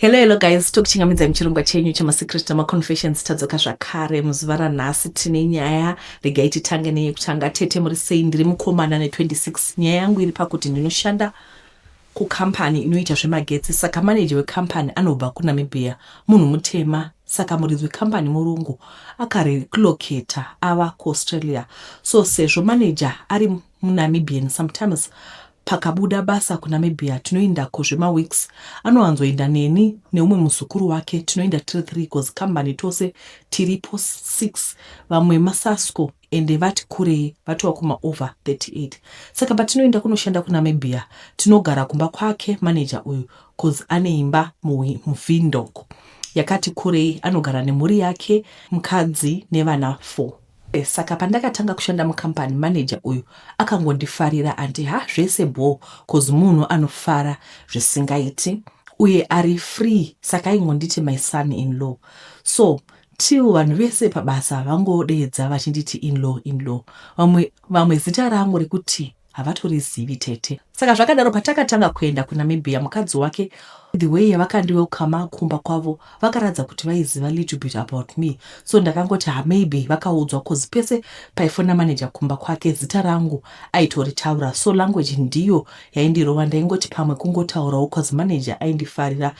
Hello, hello guys, tokuchingamidzai muchirongwa chenyu chemasecret nemaconfessions. Tadzoka zvakare muzuva ranhasi tine nyaya. Regai titange neyekutanga. Tete, muri sei? Ndiri mukomana ne26. Nyaya yangu iri pakuti ndinoshanda kukambani inoita zvemagetsi, saka maneja wekambani anobva kuNamibia, munhu mutema. Saka muridzi wekambani murungu akarelocata ava kuAustralia. So sezvo maneja ari muNamibian, sometimes pakabuda basa kuNamibia tinoendako zvemaweeks. Anowanzoenda neni neumwe muzukuru wake. Tinoenda tiri 3 cause kambani tose tiripo 6, vamwe maSASCO ende vati kurei, vatova kumaover 38. Saka patinoenda kunoshanda kuNamibia, tinogara kumba kwake maneja uyu, cause ane imba muWindhoek yakati kurei. Anogara nemhuri yake, mukadzi nevana 4. Saka pandakatanga kushanda mukambani, maneja uyu akangondifarira andi ha zvese bho, cause munhu anofara zvisingaiti uye ari free. Saka aingonditi my son in law. So till vanhu vese pabasa vangodeedza vachinditi in-law, in-law. Vamwe, vamwe zita rangu rekuti havatorizivi, tete. Saka zvakadaro, patakatanga kuenda kuNamibia, mukadzi wake, the way yavakandiwelcoma kumba kwavo, vakaratidza kuti vaiziva little bit about me. So ndakangoti ha, maybe vakaudzwa, cause pese paifona manager kumba kwake, zita rangu aitoritaura. So language ndiyo yaindirova. Ndaingoti pamwe kungotaurawo, cause manager aindifarira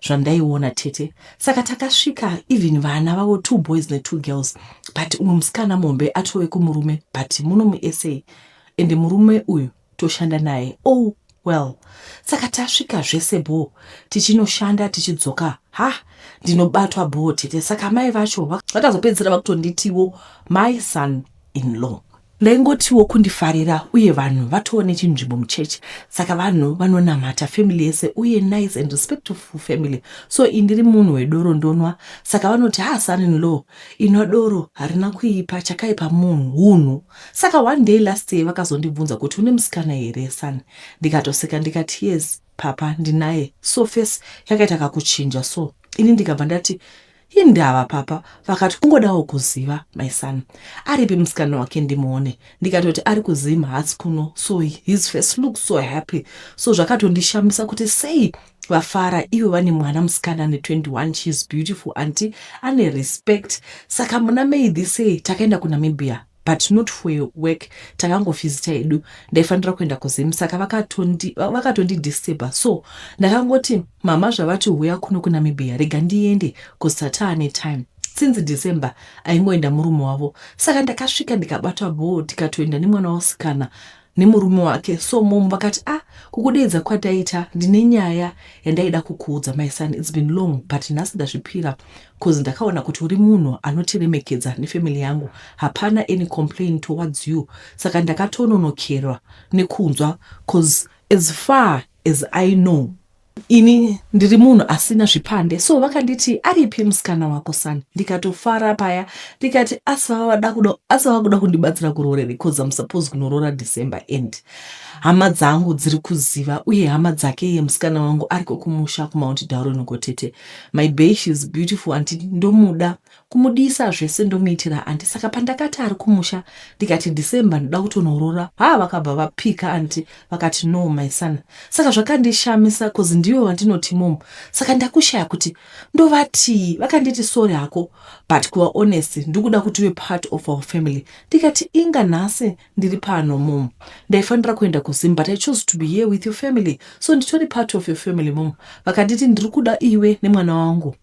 zvandaiona, tete. Saka takasvika, even vana vavo, two boys netwo girls, but umwe musikana mombe atove kumurume, but muno muSA, ende murume uyu toshanda naye. Oh well, saka tasvika zvese bho, tichinoshanda, tichidzoka, ha, ndinobatwa bho, tete. Saka mai vacho vakazopedzisira vakutonditiwo my son in law. Ndaingotiwo kundifarira, uye vanhu vatoo nechinzvimbo muchechi, saka vanhu vanonamata family yese, uye nice and respectful family. So indiri munhu wedoro, ndonwa. Saka vanoti, "Ha, son in law, inwa doro, harina kuipa, chakaipa munhu unhu." Saka one day last year vakazondibvunza kuti, "Une musikana here, son?" Ndikatoseka ndikati, "Yes papa, ndinaye." So face yakaita kakuchinja. So ini ndikabva ndati, "Indava, papa?" Vakati, "Kungodawo kuziva, my son aripi musikana wake ndimuone." Ndikatoti, "Ari kuZim, haasi kuno." So his face look so happy. So zvakatondishamisa kuti sei vafara ivo vane mwana musikana ne21. She is beautiful anti, ane respect. Saka muna May this year takaenda kuNamibia, but not for work, takangovhizita hedu. Ndaifanira kuenda kuZim, saka vakatondidisturba vakato. So ndakangoti, "Mama zvavati huya kuno kuNamibia, rega ndiende, cause taane time." Since December aingoenda murume wavo. Saka ndakasvika ndikabatwa bhoo, tikatoenda nemwana wasikana nemurume wake. So mom vakati, "Ah, kukudeedza kwataita, ndine nyaya yandaida kukuudza, my son. It's been long, but nhasi ndazvipira, cause ndakaona kuti uri munhu anotiremekedza nefamily yangu. Hapana any complain towards you. Saka ndakatononokerwa nekunzwa, cause as far as I know, ini ndiri munhu asina zvipande." So vakanditi, "Aripi musikana wako, son?" Ndikatofara paya, ndikati, "Asi vava kuda kundibatsira kurooreri?" Because I'm supposed kunoroora December end. Hama dzangu dziri kuziva, uye hama dzake iye musikana wangu ariko kumusha kuMount Darwin kotete. My bae, she is beautiful anti, ndomuda kumudisa zvese, ndomuitira anti. Saka pandakati ari kumusha, ndikati December ndoda kutonorora, ha, vakabva vapika anti, vakati, "No, my son." Saka zvakandishamisa, cause ndivo vandinoti mom. Saka ndakushaya kuti ndovatii. Vakanditi, "Sorry hako, but kuva honest, ndikuda kuti uve part of our family." Ndikati, "Inga nhasi ndiri pano, mom. Ndaifanira kuenda kuZim, but I chose to be here with your family, so nditori part of your family, mom." Vakanditi, "Ndiri kuda iwe nemwana wangu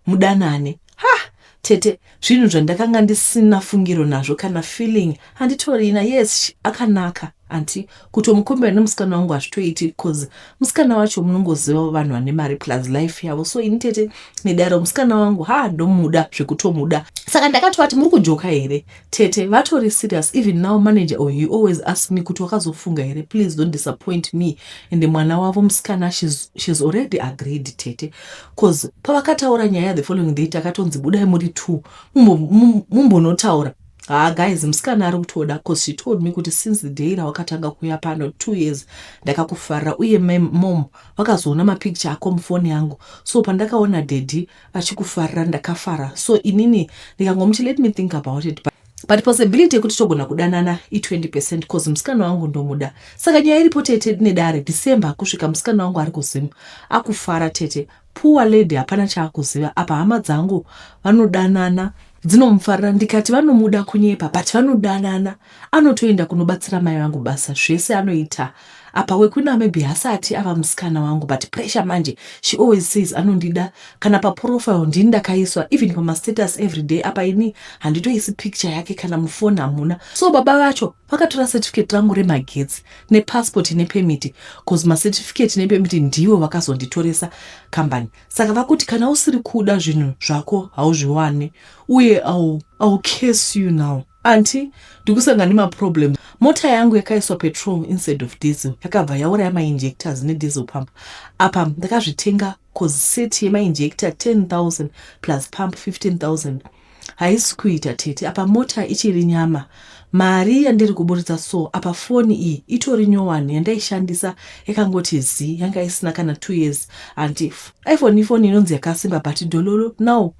mudanane." Ha, tete, zvinhu zvandakanga ndisina fungiro nazvo, kana feeling handitorina. Yes, akanaka anti, kutomukombera nemusikana wangu hazvitoiti, cause musikana wacho munongoziva vanhu vane mari plus life yavo. So ini, tete, nedaro, musikana wangu, ha, ndomuda zvekutomuda. Saka ndakatovati, "Muri kujoka here, tete?" Vatori serious. Even now manager, or he always ask me kuti, "Wakazofunga here? Please don't disappoint me." Ende mwana wavo musikana, she's already agreed, tete, cause pavakataura nyaya, the following day takatonzi, "Budai muri two mumbonotaura." Ha guys, musikana ari kutoda, cause she told me kuti, "Since the day rawakatanga kuuya pano 2 years, ndakakufarira, uye mom vakazoona mapicture ako mufoni yangu. So pandakaona daddy vachikufarira, ndakafara." So inini ndikangomuti, "Let me think about it," but possibility yekuti togona kudanana i20%, cause musikana wangu ndomuda. Saka nyaya iripo, tete nedare, December kusvika, musikana wangu ari kuZim, akufara, tete. Poor lady hapana chaakuziva apa hama dzangu vanodanana dzinomufarira ndikati vanomuda kunyepa but vanodanana anotoenda kunobatsira mai vangu basa zvese anoita apa wekuNamibia hasati ava musikana wangu but pressure manje. She always says anondida. Kana paprofile ndini ndakaiswa, even pamastatus everyday. Apa ini handitoisi picture yake, kana mufoni hamuna. So baba vacho vakatora certificate rangu remagetsi nepassport nepermit, cause macertificate nepermit ndivo vakazonditoresa kambani. Saka vakuti kana usiri kuda zvinhu zvako hauzviwane uye I'll curse you now. Aunty, ndikusangana nemaproblem. Mota yangu yakaiswa petrol instead of diesel, yakabva yauraya mainjectors nediesel pump. Apa ndakazvitenga cause set yemainjector 10,000 plus pump 15,000 haisi kuita, tete. Apa mota ichiri nyama, mari yandiri kuburitsa. So apa foni iyi itori nyowani yandaishandisa, yakangoti zi yanga isina kana 2 years. Aunty, iPhone ifoni inonzi yakasimba but dololo now.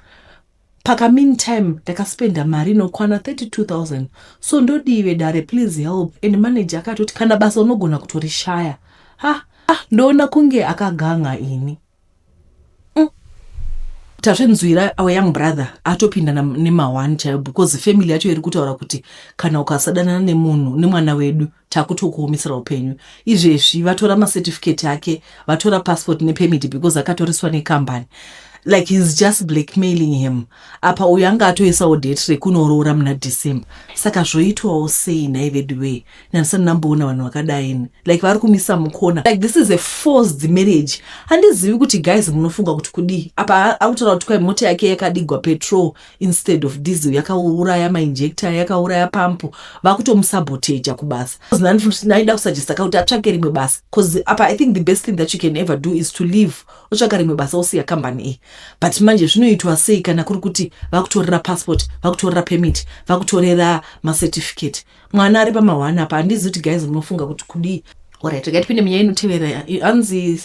Paka meantime ndakaspenda mari inokwana 32,000. So ndodiwe dare, please help. And manager akatoti kana basa unogona kutorishaya. Ha ah, ndoona kunge akaganga ini. Tazvinzwira our young brother atopinda nema1 chaiyo because family yacho iri kutaura kuti kana ukasadanana nemunhu nemwana wedu takutokuomesera upenyu. Izvezvi vatora macertificate ake, vatora passport nepermit because akatoriswa nekambani. Like he's just blackmailing him. Apa uyu anga atoisawo date rekunoroora muna December. Saka zvoitwawo sei nhai veduwei? Nandisati ndamboona vanhu vakadaini, like vari kumisa mukona, like this is a forced marriage. Handizivi kuti guys munofunga kuti kudii. Apa akutaura kuti kwai mota yake yakadigwa petrol instead of diesel, yakauraya mainjector, yakauraya pampu, vakutomusaboteja kubasa. Ndaida kusuggesta kuti atsvake rimwe basa because apa I think the best thing that you can ever do is to leave, otsvaka rimwe basa, osiya kambani iyi. But manje zvinoitwa sei kana kuri kuti vakutorera passport, vakutorera permit, vakutorera macertificate? Mwana ari pamahwani apa. Handizi kuti guys munofunga kuti kudii. Alright, regai tipinde munyaya inotevera. Hanzi,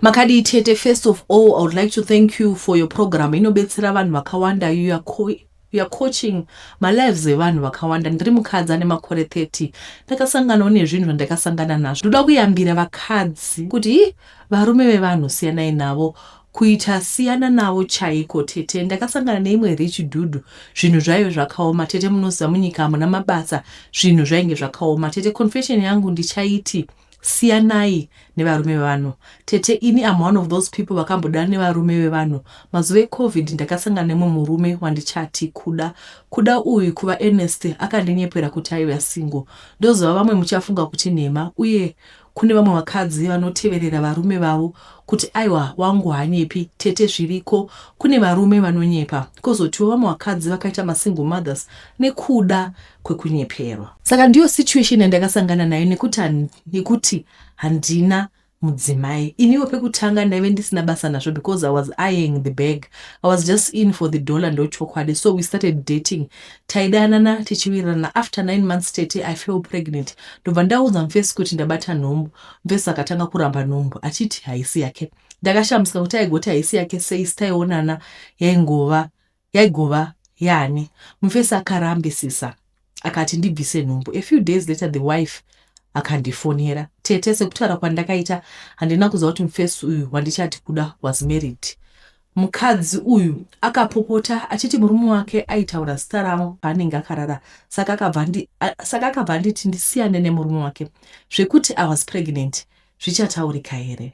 makadii tete? First of all, I would like to thank you for your program. Inobetsera vanhu vakawanda. You are coaching malives evanhu vakawanda. Ndiri mukadzi ane makore 30. Ndakasanganawo nezvinhu zvandakasangana nazvo. Ndoda kuyambira vakadzi kuti i varume vevanhu siyanai navo, kuita siyana navo chaiko. Tete, ndakasangana neimwe rich dude. Zvinhu zvaive zvakaoma, tete. Munoziva munyika hamuna mabasa, zvinhu zvainge zvakaoma. Tete, confession yangu ndichaiti siyanai nevarume vevanhu. Tete, ini am one of those people vakambodana nevarume vevanhu. Mazuva eCovid ndakasangana nemumwe murume wandichati Kuda. Kuda uyu, kuva honest, akandinyepera kuti aiva single. Ndoziva vamwe muchafunga kuti nhema, uye kune vamwe vakadzi vanoteverera varume vavo kuti aiwa wangu hanyepi. Tete, zviriko, kune varume vanonyepa, kwozotiwo vamwe vakadzi vakaita masingle mothers nekuda kwekunyeperwa. Saka ndiyo situation yandakasangana nayo nekuti handina mudzimai. Iniwo pekutanga ndaive ndisina basa nazvo because I was eyeing the bag. I was just in for the dollar, ndochokwadi. So we started dating, taidanana tichiwirirana. After 9 months, tete, I fell pregnant. Ndobva ndaudza mufesi kuti ndabata nhumbu. Mufesi akatanga kuramba nhumbu achiti haisi yake. Ndakashamisika kuti aigoti haisi yake sei, sitaionana, yaingova yaigova yani. Mufesi akarambisisa, akati ndibvise nhumbu. A few days later, the wife akandifonera. Tete, sekutaura kwandakaita, handina kuziva kuti mufesi uyu wandichati Kuda was married. Mukadzi uyu akapopota achiti murume wake aitaura zita ravo paanenge akarara. Saka akabva anditi ndisiyane nemurume wake. Zvekuti I was pregnant zvichataurika here?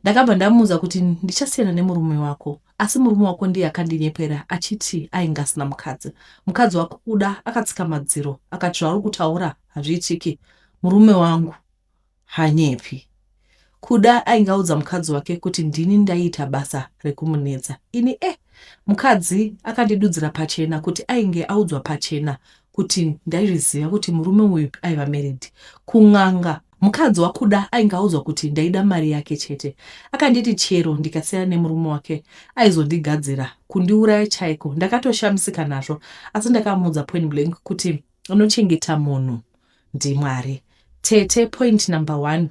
Ndakabva ndamuudza kuti ndichasiyana nemurume wako, asi murume wako ndiye akandinyepera achiti ainge asina mukadzi. Mukadzi wako Kuda akatsika madziro akati zvauri kutaura hazviitiki, murume wangu hanyepi. Kuda ainge audza mukadzi wake kuti ndini ndaiita basa rekumunetsa ini. Mukadzi akandidudzira pachena kuti ainge audzwa pachena kuti ndaizviziva kuti murume uyu aiva married. Kun'anga, mukadzi waKuda ainge audzwa kuti ndaida mari yake chete. Akanditi chero ndikasiyana nemurume wake aizondigadzira kundiuraya chaiko. Ndakatoshamisika nazvo, asi ndakamuudza point blank kuti anochengeta munhu ndiMwari. Tete, point number one,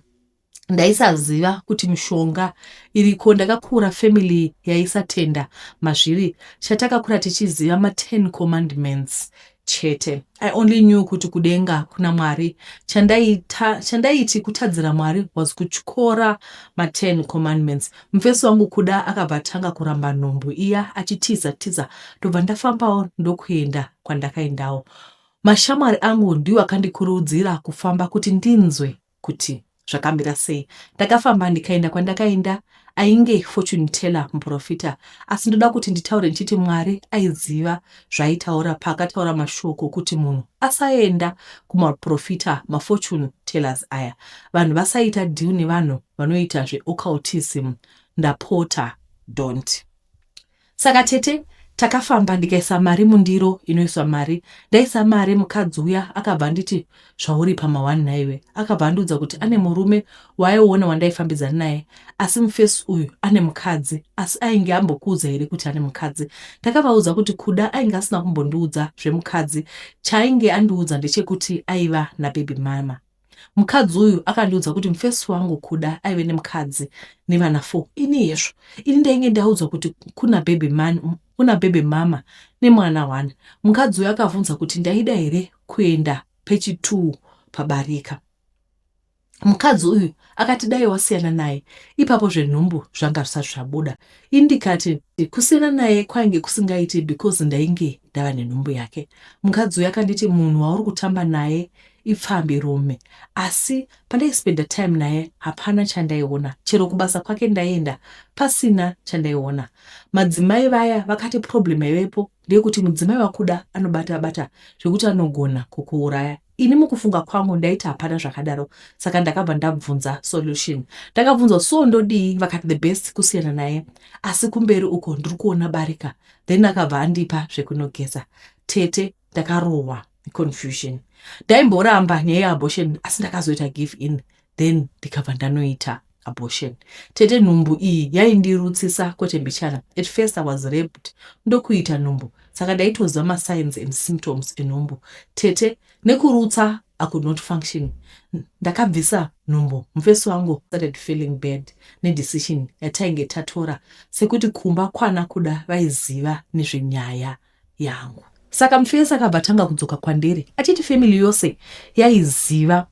ndaisaziva kuti mishonga iriko. Ndakakura family yaisatenda mazviri. Chatakakura tichiziva ma10 commandments. Chete. I only knew kuti kudenga kuna Mwari. Chandaita chandaiti kutadzira Mwari was kutyora ma ten commandments. Mufesi wangu Kuda akabva atanga kuramba nhumbu iya achitiza tiza ndobva ndafambawo ndokuenda kwandakaendawo. Mashamwari angu ndiwo akandikurudzira kufamba kuti ndinzwe kuti zvakamira sei. Ndakafamba ndikaenda kwandakaenda ainge fortune teller muprofita asi ndoda kuti nditaure ndichiti Mwari aiziva zvaaitaura paakataura mashoko kuti munhu asaenda kumaprofita mafortune tellers aya. Vanhu vasaita deal nevanhu vanoita zveoccultism ndapota don't. Saka tete takafamba ndikaisa mari mundiro inoiswa mari. Ndaisa mari mukadzi uya akabva anditi zvauri pama one nhaiwe. Akabva andiudza kuti ane murume waaiona wandaifambidzana naye asi mufesi uyu ane mukadzi asi ainge ambokuudza here kuti ane mukadzi. Ndakavaudza kuti Kuda ainge asina kumbondiudza zvemukadzi chaainge andiudza ndechekuti aiva nababy mama. Mukadzi uyu akandiudza kuti mufesi wangu Kuda aive nemukadzi nevana 4 ini hezvo ini ndainge ndaudzwa kuti kuna baby man kuna baby mama nemwana one. Mukadzi uyu akavhunza kuti ndaida here kuenda pechi 2 pabarika. Mukadzi uyu akati dai wasiyana naye ipapo zvenhumbu zvanga zvisati zvabuda. Ini ndikati kusiyana naye kwainge kusingaiti because ndainge ndava nenhumbu yake. Mukadzi uyu akanditi munhu wauri kutamba naye ipfambi rume asi pandaispenda time naye hapana chandaiona chero kubasa kwake ndaienda pasina chandaiona. Madzimai vaya vakati problem yaivepo ndeyekuti mudzimai waKuda anobata bata zvekuti anogona kukuuraya. Ini mukufunga kwangu ndaiti hapana zvakadaro saka ndakabva ndabvunza solution. Ndakabvunzwa so ndodii vakati the best kusiyana naye asi kumberi uko ndiri kuona barika then akabva andipa zvekunogeza. Tete ndakarohwa confusion ndaimboramba nyaya yeabortion asi ndakazoita give in then ndikabva ndanoita abortion tete nhumbu iyi yaindirutsisa kwete mbichana at first I was raped ndokuita nhumbu saka ndaitoziva masigns and symptoms enhumbu tete nekurutsa I could not function ndakabvisa nhumbu mufesi wangu started feeling bad nedecision yatainge tatora sekuti kumba kwana Kuda vaiziva nezvenyaya yangu. Saka mufesi akabva atanga kudzoka kwandiri achiti family yose yaiziva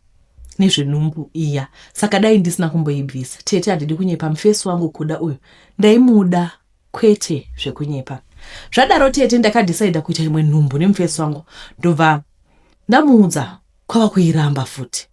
nezvenhumbu iya saka dai ndisina kumboibvisa. Tete handidi kunyepa mufesi wangu Kuda uyu ndaimuda kwete zvekunyepa. Zvadaro tete ndakadecider kuita imwe nhumbu nemufesi wangu ndobva ndamuudza kwava kuiramba futi.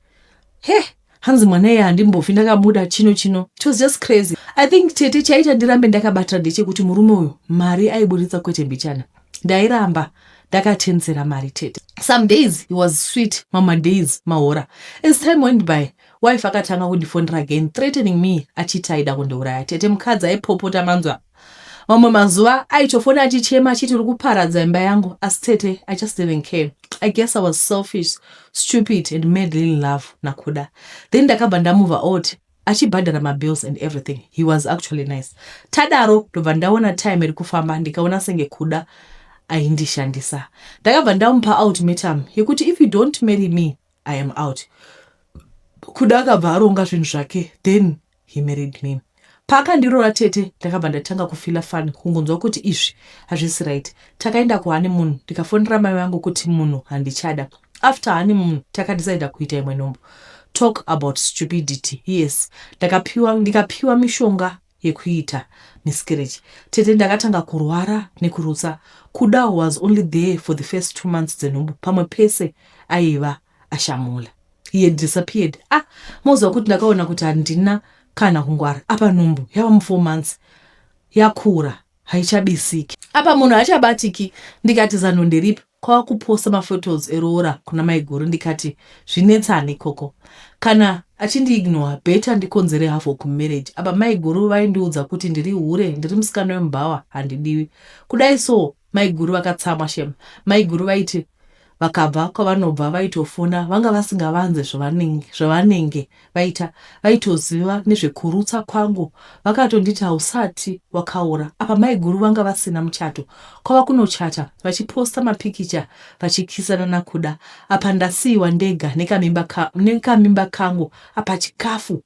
He hanzi mwana iye handimbofi ndakamuda chino chino it was just crazy i think tete chaita ndirambe ndakabatira ndechekuti murume uyu mari aiburitsa kwete mbichana ndairamba ndakatenzera mari tete some days he was sweet mamwe days mahora as time went by wife akatanga kundifonera again threatening me achiti aida kundiuraya tete mukadzi aipopota manzwa mamwe mazuva aitofona achichema achiti uri kuparadza imba yangu asi tete i just didn't care i guess i was selfish stupid and madly in love nakuda then ndakabva ndamove out achibhadhara mabills and everything he was actually nice tadaro ndobva ndaona time iri kufamba ndikaona senge kuda aindishandisa ndakabva ndamupa ultimatum yekuti if you don't marry me i am out kuda akabva aronga zvinhu zvake then he married me paakandiroora tete ndakabva ndatanga kufeela funny kungonzwa kuti izvi hazvisi right takaenda kuhoneymoon ndikafonera mai vangu kuti munhu handichada after honeymoon takadecida kuita imwe nhumbu talk about stupidity yes ndakapiwa ndikapiwa mishonga yekuita miscarriage tete ndakatanga kurwara nekurutsa kuda was only there for the first 2 months dzenhumbu pamwe pese aiva ashamula he had disappeared ah moziva kuti ndakaona kuti handina kana kungwara apa nhumbu yava mu4 months yakura haichabisiki apa munhu hachabatiki ndikati zano nderipi kwava kuposta maphotos eroora kuna maiguru ndikati zvinetsani ikoko kana achindiignora better ndikonzere havoc mumarriage apa maiguru vaindiudza kuti ndiri hure ndiri musikana wemubhawa handidiwi kudai so maiguru vakatsamwa shem maiguru vaiti vakabva kwavanobva vaitofona vanga vasingavanze zvavanenge vaita vaitoziva nezvekurutsa kwangu vakatonditi hausati wakaura apa maiguru vanga vasina muchato kwava kunochata vachiposta mapikicha vachikisana nakuda apa ndasiyiwa ndega nekamimba, ka, nekamimba kangu apa chikafu.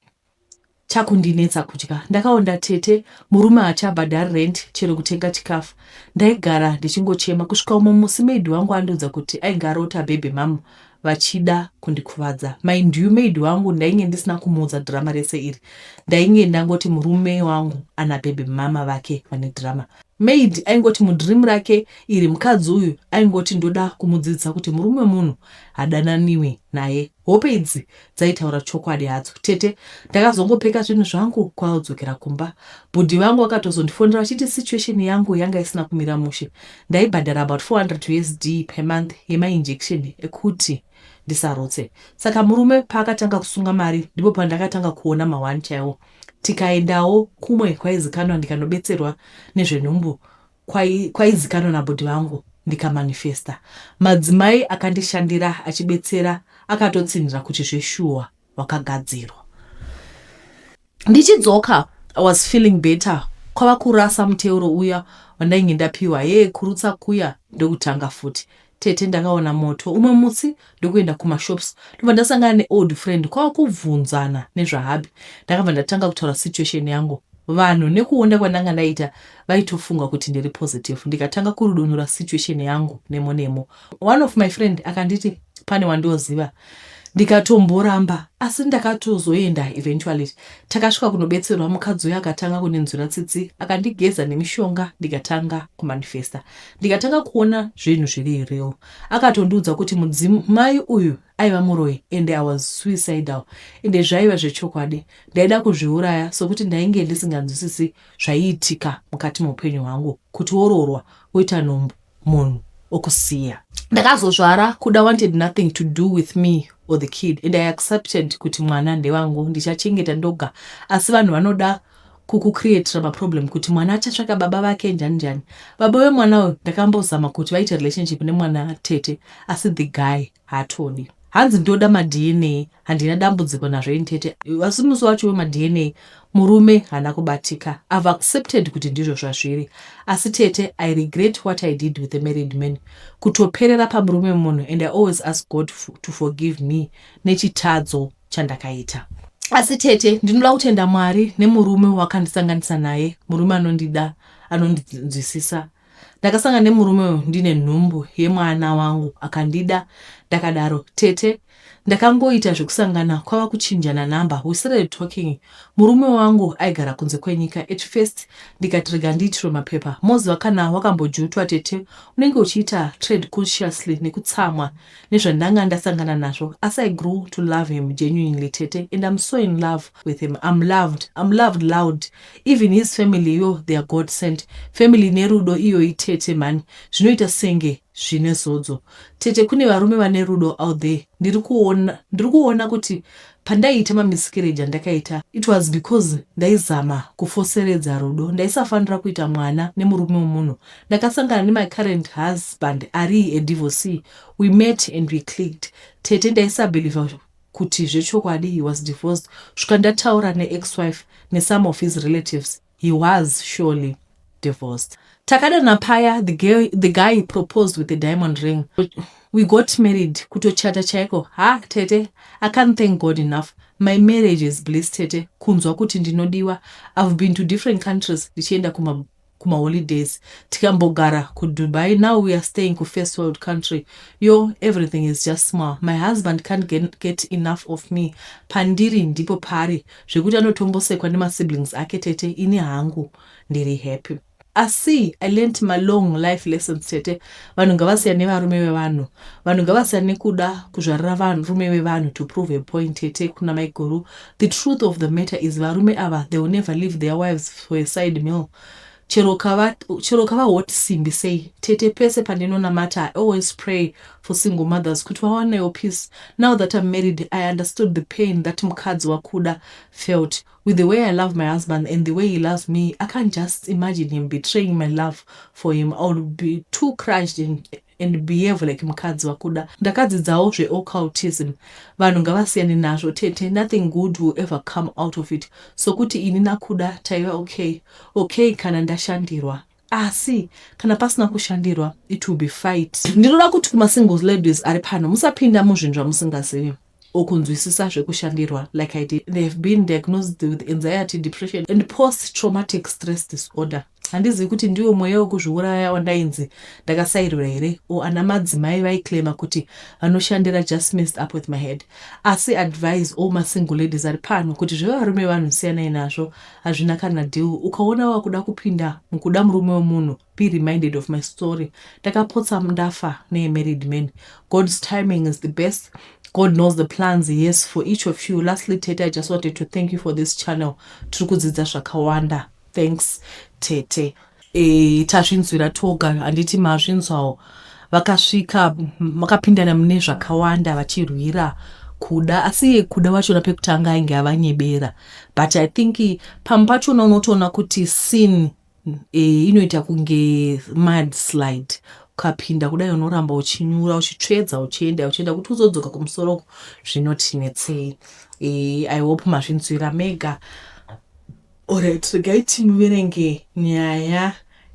Chakundinetsa kudya. Ndakaonda tete, murume haachabhadhari rent chero kutenga chikafu. Ndaigara ndichingochema kusvika umwe musi maid wangu andiudza kuti ainge arota baby mum vachida kundikuvadza. Mind you maid wangu ndainge ndisina kumuudza drama rese iri. Ndainge ndangoti murume wangu ana baby mama vake vane drama. Maid aingoti mudream rake iri mukadzi uyu aingoti ndoda kumudzidzisa kuti murume wemunhu hadananiwi naye. Hope idzi dzaitaura chokwadi hadzo tete. Ndakazongopeka zvinhu zvangu kwaodzokera kumba. Bhudhi vangu vakatozondifonera vachiti situation yangu yanga isina kumira mushe. Ndaibhadhara about 400 usd per month yemainjection ekuti ndisarotse. Saka murume paakatanga kusunga mari ndipo pandakatanga kuona mahwani chaiwo. Tikaendawo kumwe kwaizikanwa ndikanobetserwa nezvenhumbu kwaizikanwa nabhudhi vangu ndikamanifesta. Madzimai akandishandira achibetsera akatotsinhira kuti zveshuwa wakagadzirwa. Ndichidzoka I was feeling better kwava kurasa muteuro uya wandainge ndapiwa hee kurutsa kuya ndokutanga futi. Tete ndakaona moto umwe musi ndokuenda kumashops ndobva ndasangana neold friend kwava kubvunzana nezvahubby. Ndakabva ndatanga kutaura situation yangu. Vanhu nekuonda kwandanga ndaita vaitofunga kuti ndiri positive ndikatanga kurudunura situation yangu nemo nemo. One of my friend akanditi pane wandioziva ndikatomboramba asi ndakatozoenda eventually. Takasvika kunobetserwa mukadzi uya akatanga kundinzwira tsitsi akandigeza nemishonga ndikatanga kumanifesta. Ndikatanga kuona zvinhu zviri real. Akatondiudza kuti mudzimai uyu aiva muroyi ende I was suicidal ende zvaiva zvechokwadi. Ndaida kuzviuraya sokuti ndainge ndisinganzwisisi zvaiitika mukati meupenyu hwangu kuti woroorwa woita nhumbu munhu okusiya. Ndakazozvara Kuda wanted nothing to do with me or the kid and I accepted kuti mwana ndewangu ndichachengeta ndoga asi vanhu vanoda kukucreatira maproblem kuti mwana achatsvaka baba vake njani njani. Baba vemwana uyu ndakambozama kuti vaite relationship nemwana tete asi the guy haatodi. Hanzi ndoda maDNA handina dambudziko nazvo ini tete asi musi wacho wemaDNA murume haana kubatika. I've accepted kuti ndizvo zvazviri asi tete I regret what I did with the married man kutoperera pamurume wemunhu and I always ask God to forgive me nechitadzo chandakaita. Asi tete ndinoda kutenda Mwari nemurume wakandisanganisa naye murume anondida anondinzwisisa. Ndakasangana nemurume uyu ndine nhumbu yemwana wangu akandida ndakadaro. Tete ndakangoita zvekusangana kwava kuchinjana number we started talking. Murume wangu aigara kunze kwenyika at first ndikati rega ndiitirwe mapepa. Moziva kana wakambojutwa tete unenge uchiita trade consciously nekutsamwa nezvandanga ndasangana nazvo asi I grew to love him genuinely tete and I'm so in love with him. I'm loved, I'm loved loud even his family yo they are God sent family nerudo iyoyi tete mhani zvinoita senge zvine zodzo tete kune varume vane rudo out there ndiri kuona ndiri kuona kuti pandaiita mamiscarriage andakaita it was because ndaizama kufoseredza rudo ndaisafanira kuita mwana nemurume wemunhu ndakasangana nemy current husband ari a divorcee we met and we clicked tete ndaisabelieva kuti zvechokwadi he was divorced svika ndataura neex-wife nesome of his relatives he was surely divorced takadana paya the, girl, the guy proposed with a diamond ring we got married kutochata chaiko ha tete I can't thank God enough my marriage is bliss tete kunzwa kuti ndinodiwa I've been to different countries ndichienda kuma kumaholidays tikambogara kuDubai now we are staying kufirst world country yo everything is just small my husband can't get enough of me pandiri ndipo pari zvekuti anotombosekwa nemasiblings ake tete ini hangu ndiri happy asi I learnt my long life lessons tete vanhu ngavasiyane nevarume vevanhu vanhu ngavasiyane nekuda kuzvarira varume vevanhu to prove a point tete kuna maiguru the truth of the matter is varume ava they will never leave their wives for a side meal chero kava hot simbi sei tete pese pandinonamata I always pray for single mothers kuti vawanewo peace now that I'm married I understood the pain that mukadzi waKuda felt with the way I love my husband and the way he loves me I can't just imagine him betraying my love for him I will be too crushed and behave like mukadzi waKuda ndakadzidzawo zveoccultism vanhu ngavasiyane nazvo tete nothing good will ever come out of it sokuti ini naKuda taiva okay kana ndashandirwa asi kana pasina kushandirwa it will be fight ndinoda kuti kumasingles ladies ari pano musapinda muzvinhu zvamusingazivi. or kunzwisisa zvekushandirwa like I did. They have been diagnosed with anxiety, depression and post traumatic stress disorder. Handizivi kuti ndiwo mweya wekuzviuraya wandainzi ndakasairirwa here or ana madzimai vaiclaima kuti vanoshandira just messed up with my head. Asi advise all masingle ladies ari pano kuti zvevarume vanhu siyanai nazvo, hazvina kana deal. Ukaona wakuda kupinda mukuda murume wemunhu, be reminded of my story. Ndakapotsa ndafa nemarried man. God's timing is the best. God knows the plans he has for each of you. Lastly, tete, I just wanted to thank you for this channel. Tiri kudzidza zvakawanda. Thanks, tete. Tazvinzwira toga, handiti? Mazvinzwawo, vakasvika makapindana mune zvakawanda vachirwira kuda, asi kuda vachona pekutanga ainge avanyebera. But I think pamwe pachona unotoona kuti sin inoita kunge mudslide. Ukapinda kudai unoramba uchinyura, uchitsvedza, uchienda, uchienda, kuti uzodzoka kumusoro zvinotinetsei. I hope mazvinzwira mega. Alright, regai tiverenge nyaya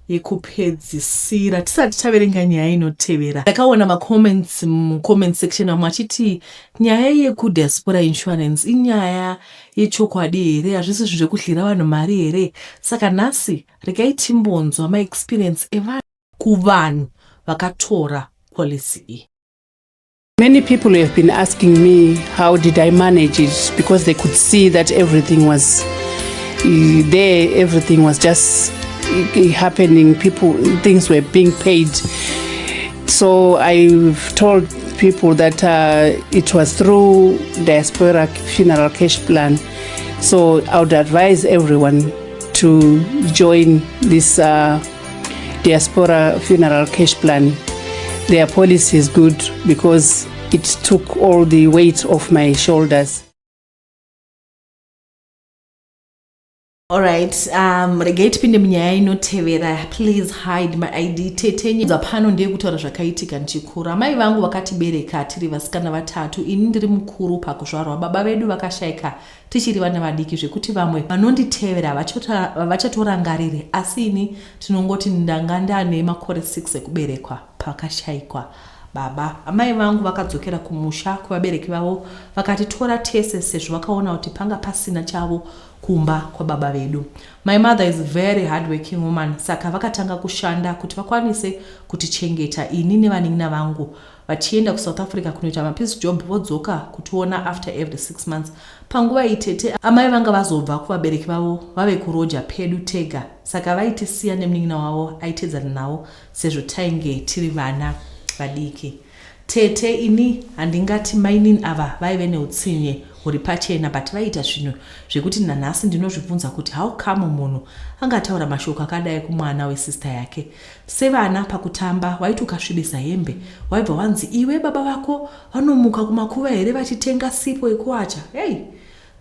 yekupedzisira tisati taverenga nyaya inotevera. Ndakaona macomments mucomment section, vamwe achiti nyaya yekudiaspora insurance inyaya yechokwadi here? Hazvisi zvinhu zvekudyira vanhu mari here? Saka nhasi regai timbonzwa maexperience evanhu kuvanhu vakatora policy iyi. Many people have been asking me how did I manage it, because they could see that everything was there, everything was just happening, people, things were being paid. So I've told people that it was through Diaspora Funeral Cash Plan. So I would advise everyone to join this Diaspora Funeral Cash Plan. Their policy is good because it took all the weight off my shoulders. Alright, regai tipinde munyaya inotevera. Please hide my ID. Tete, pano ndeyekutaura zvakaitika ndichikura. Mai vangu vakatibereka tiri vasikana vatatu, ini ndiri mukuru pakuzvarwa. Baba vedu vakashayika tichiri vana vadiki, zvekuti vamwe vanonditevera vachatorangariri, asi ini tinongoti ndanga ndane makore 6 ekuberekwa pakashayikwa baba. Amai vangu vakadzokera kumusha kuvabereki vavo, vakatitora tese sezvo vakaona kuti panga pasina chavo kumba kwababa vedu. My mother is very hard working woman, saka vakatanga kushanda kuti vakwanise kutichengeta ini nevanin'ina vangu, vachienda kuSouth Africa kunoita mapiece job, vodzoka kutiona after every 6 months. Panguva iyi, tete, amai vanga vazobva kuvabereki vavo vave kuroja pedu tega, saka vaitisiya nemunin'ina wavo aitedzana navo sezvo tainge tiri vana vadiki. Tete, ini handingati mainini ava vaive neutsinye huri pachena, but vaiita zvinhu zvekuti nanhasi ndinozvibvunza kuti how come munhu angataura mashoko akadai kumwana wesister yake. Sevana pakutamba, waiti ukasvibisa hembe waibva wanzi, "Iwe, baba vako vanomuka kumakuva here vachitenga sipo yekuwacha?" Hei,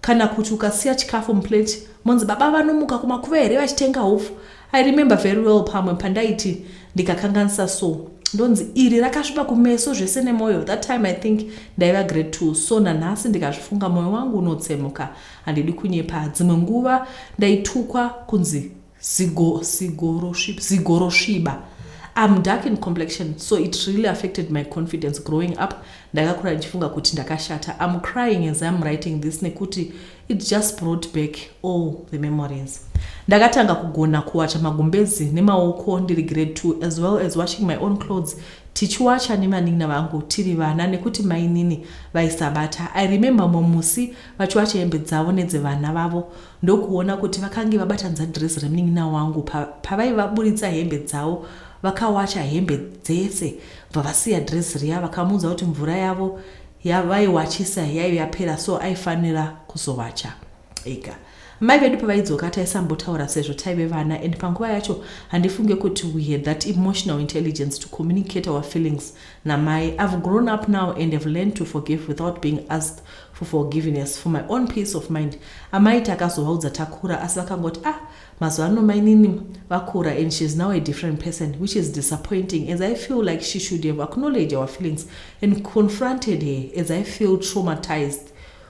kana kuti ukasiya chikafu muplate, monzi, "Baba vanomuka kumakuva here vachitenga hupfu?" I remember very well pamwe pandaiti ndikakanganisa so, ndonzi, "Iri rakasviba kumeso zvese nemwoyo." That time I think ndaiva grade 2. So nanhasi ndikazvifunga mwoyo wangu unotsemuka, handidi kunyepa. Dzimwe nguva ndaitukwa kunzi zigorosviba. I'm dark in complexion, so it really affected my confidence growing up. Ndakakura ndichifunga kuti ndakashata. I'm crying as I'm writing this nekuti it just brought back all the memories. Ndakatanga kugona kuwacha magumbezi nemaoko ndiri grade 2, as well as washing my own clothes, tichiwacha nevanin'ina vangu tiri vana nekuti mainini vaisabata. I remember mumwe musi vachiwacha hembe dzavo nedzevana vavo, ndokuona kuti vakange vabatanidza dhirezi remunin'ina wangu. Pavaivaburitsa hembe dzavo, vakawacha hembe dzese, bva vasiya dhirezi riya. Vakamuudza kuti mvura yavo yavaiwachisa yaive yapera, so aifanira kuzowacha ega. Mai vedu pavaidzoka taisambotaura sezvo taive vana, and panguva yacho handifunge kuti we had that emotional intelligence to communicate our feelings namai. I've grown up now and have learned to forgive without being asked for forgiveness, for my own peace of mind. Amai takazovaudza takura, asi vakangoti, "Ah, mazuva ano mainini vakura and she is now a different person," which is disappointing as I feel like she should have acknowledged our feelings and confronted her, as I feel traumatized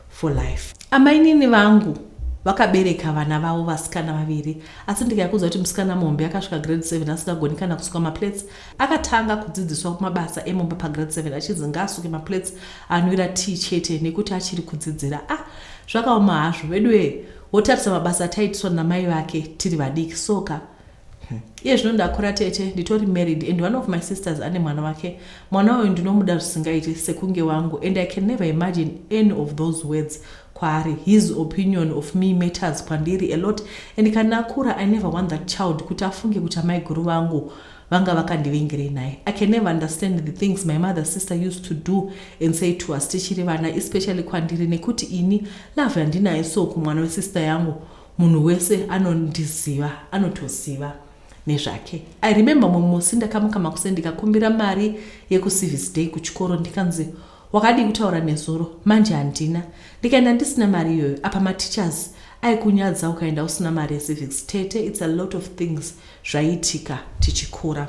for life. Amainini vangu Vakabereka vana vavo vasikana vaviri, asi ndikakuudza kuti musikana muhombe akasvika grade 7 asingagoni kana kusuka maplates. Akatanga kudzidziswa mabasa emumba pagrade 7, achinzi ngaasuke maplates, anwira tea chete nekuti achiri kudzidzira. Ah, zvakaoma hazvo veduwe. Wotarisa mabasa ataitiswa namai vake tiri vadiki soka. Iye zvino ndakura tete, nditori married and one of my sisters ane mwana wake. Mwana uyu ndinomuda zvisingaiti, sekunge wangu, and I can never imagine any of those words kwaari. His opinion of me matters kwandiri a lot, and kana akura, I never want that child kuti afunge kuti amaiguru vangu vanga vakandivingirei naye. I can never understand the things my mother sister used to do and say to us tichiri vana, especially kwandiri, nekuti ini love yandinayo so kumwana wesister yangu, munhu wese anondiziva anotoziva nezvake. I remember mumwe musi ndakamuka makuseni, ndikakumbira mari yekuservice day kuchikoro, ndikanzi, "Wakadii kutaura nezuro? Manje handina." Ndikaenda ndisina mari iyoyo. Apa mateachers aikunyadza ukaenda usina mari yecivics. Tete, it's a lot of things zvaiitika tichikura.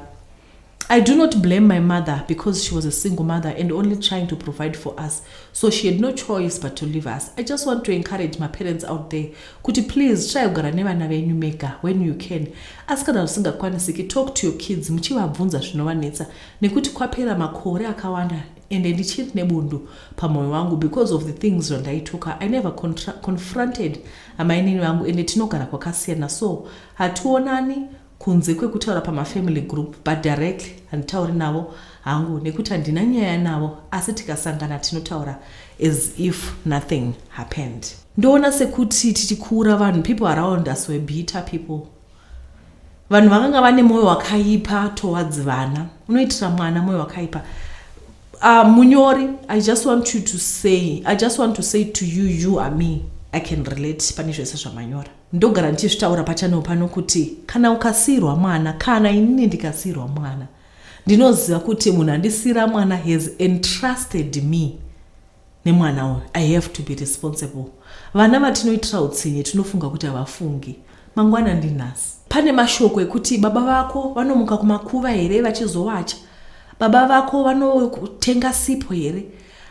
I do not blame my mother because she was a single mother and only trying to provide for us. So she had no choice but to leave us. I just want to encourage my parents out there kuti please try kugara nevana venyu mega when you can. Asi kana zvisingakwanisiki, talk to your kids muchivabvunza zvinovanetsa, nekuti kwapera makore akawanda ende ndichiri nebundu pamwoyo wangu because of the things zvandaituka. I never confronted amainini vangu, ende tinogara kwakasiyana, so hationani kunze kwekutaura pamafamily group, but directly handitauri navo hangu nekuti handina nyaya navo, asi tikasangana tinotaura as if nothing happened. Ndoona sekuti tichikura, vanhu, people around us were bitter people. Vanhu vakanga vane mwoyo wakaipa towards vana. Unoitira mwana mwoyo wakaipa. Munyori, I just want to say to you, you are me, I can relate pane zvese zvamanyora. Ndogara ndichizvitaura pachannel pano kuti kana ukasiyirwa mwana, kana inini ndikasiyirwa mwana, ndinoziva kuti munhu andisiyira mwana has entrusted me nemwana uyu. I have to be responsible. Vana vatinoitira utsinye, tinofunga kuti havafungi. Mangwana ndinhasi. Pane mashoko ekuti baba vako vanomuka kumakuva here vachizowacha? Baba vako vanotenga sipo here?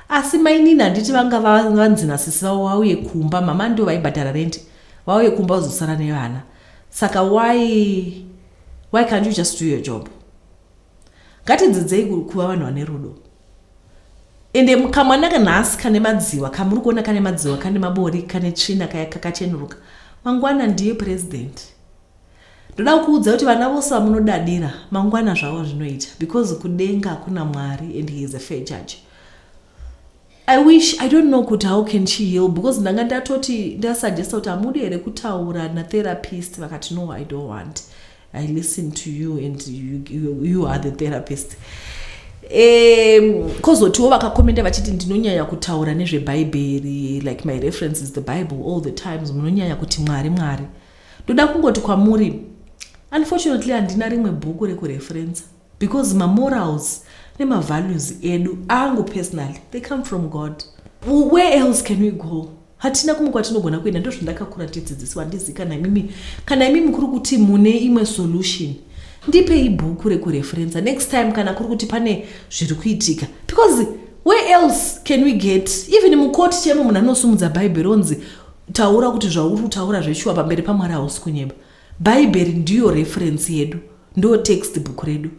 Asi mainini, handiti vanga vanzi nasisi vavo vauye kumba? Mama ndio vaibhadhara rendi, vauye kumba vazosara nevana. Saka why can't you just do your job? Ngatidzidzei kuva vanhu vane rudo. Ende kamwana kanhasi kane madziwa kamuri kuona, kane madziwa, kane mabori, kane tsvina, kakachenuruka, mangwana ndiye president. Ndoda kuudza kuti vana vose vamunodadira, mangwana zvavo zvinoita, because kudenga kuna Mwari and he is a fair judge. I wish, I don't know kuti how can she heal, because ndanga ndatoti ndasuggesta kuti hamudi here kutaura natherapist? Vakati, "No, I don't want. I listen to you and you are the therapist." Kozotiwo vakakomenda vachiti ndinonyanya kutaura nezvebhaibheri, like my reference is the Bible all the times. Munonyanya kuti Mwari, Mwari. Ndoda kungoti kwamuri, unfortunately handina rimwe bhuku rekureferensa, because mamorals nemavalues edu, angu personally, they come from God. Where else can we go? Hatina kumwe kwatinogona kuenda. Ndo zvandakakura ndichidzidziswa. Handizi kana imimi kuri kuti mune imwe solution, ndipei bhuku rekureferensa next time kana kuri kuti pane zviri kuitika, because where else can we get? Even mukoti chemo, munhu anosumudza Bhaibheri, onzi, "Taura kuti zvauri kutaura zveshuwa pamberi paMwari, hausi kunyeba." Bhaibheri ndiyo reference yedu, ndo text book redu.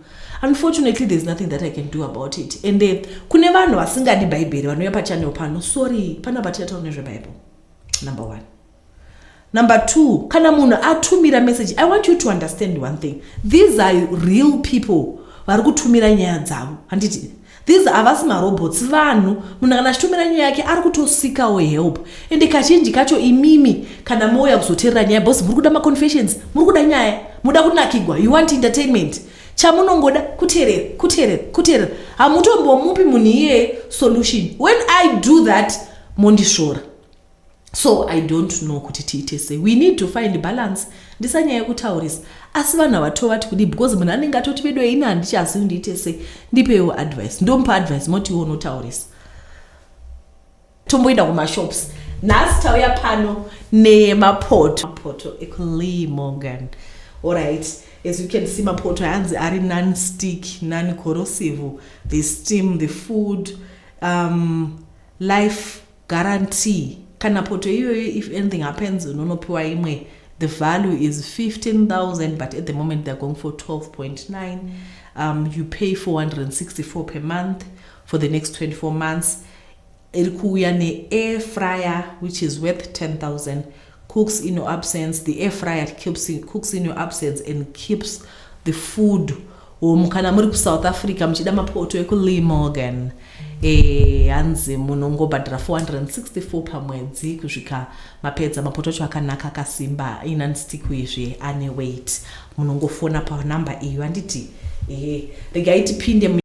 Unfortunately, there's nothing that I can do about it. And kune vanhu vasingadi Bhaibheri vanouya pachannel pano, sorry, panapa tichataura nezvebhaibheri, number one. Number two, kana munhu atumira message, I want you to understand one thing: these are real people vari kutumira nyaya dzavo, handiti? These havasi marobots, vanhu. Munhu kana achitumira nyaya yake, ari kutoseekawo help. Ende kazhinji kacho imimi kana mouya kuzoteerera nyaya, because muri kuda maconfessions, muri kuda nyaya, muda kunakigwa, you want entertainment. Chamunongoda kuteerera, kuteerera, kuteerera. Hamutombomupi munhu iyeye solution. When I do that, mondisvora. So I don't know kuti tiite sei. We need to find balance. Ndisanyaya yekutaurisa, asi vanhu havatovati kudii, because munhu anenge atoti, "Vedu, ini handichazivi ndiite sei, ndipeiwo advice." Ndomupa advice, motiwo unotaurisa. Tomboenda kumashops. Nhasi tauya pano nemapoto, mapoto ekuLee Morgan. Alright, as you can see, mapoto ayanzi ari non stick, non corrosive, they steam the food, life guarantee. Kana poto iyoyo, if anything happens, unonopiwa imwe. The value is 15,000, but at the moment they're going for 12.9. You pay 464 per month for the next 24 months. Iri kuuya ne-air fryer, which is worth 10,000. Cooks in your absence. The air fryer cooks in your absence and keeps the food warm. Kana muri kuSouth Africa muchida mapoto ekuLee Morgan, hanzi munongobhadhara 464 pamwedzi kusvika mapedza. Mapoto acho akanaka, akasimba, inonstick, uyezve ane weight. Munongofona panhamba iyo, handiti? Ehe, regai tipinde.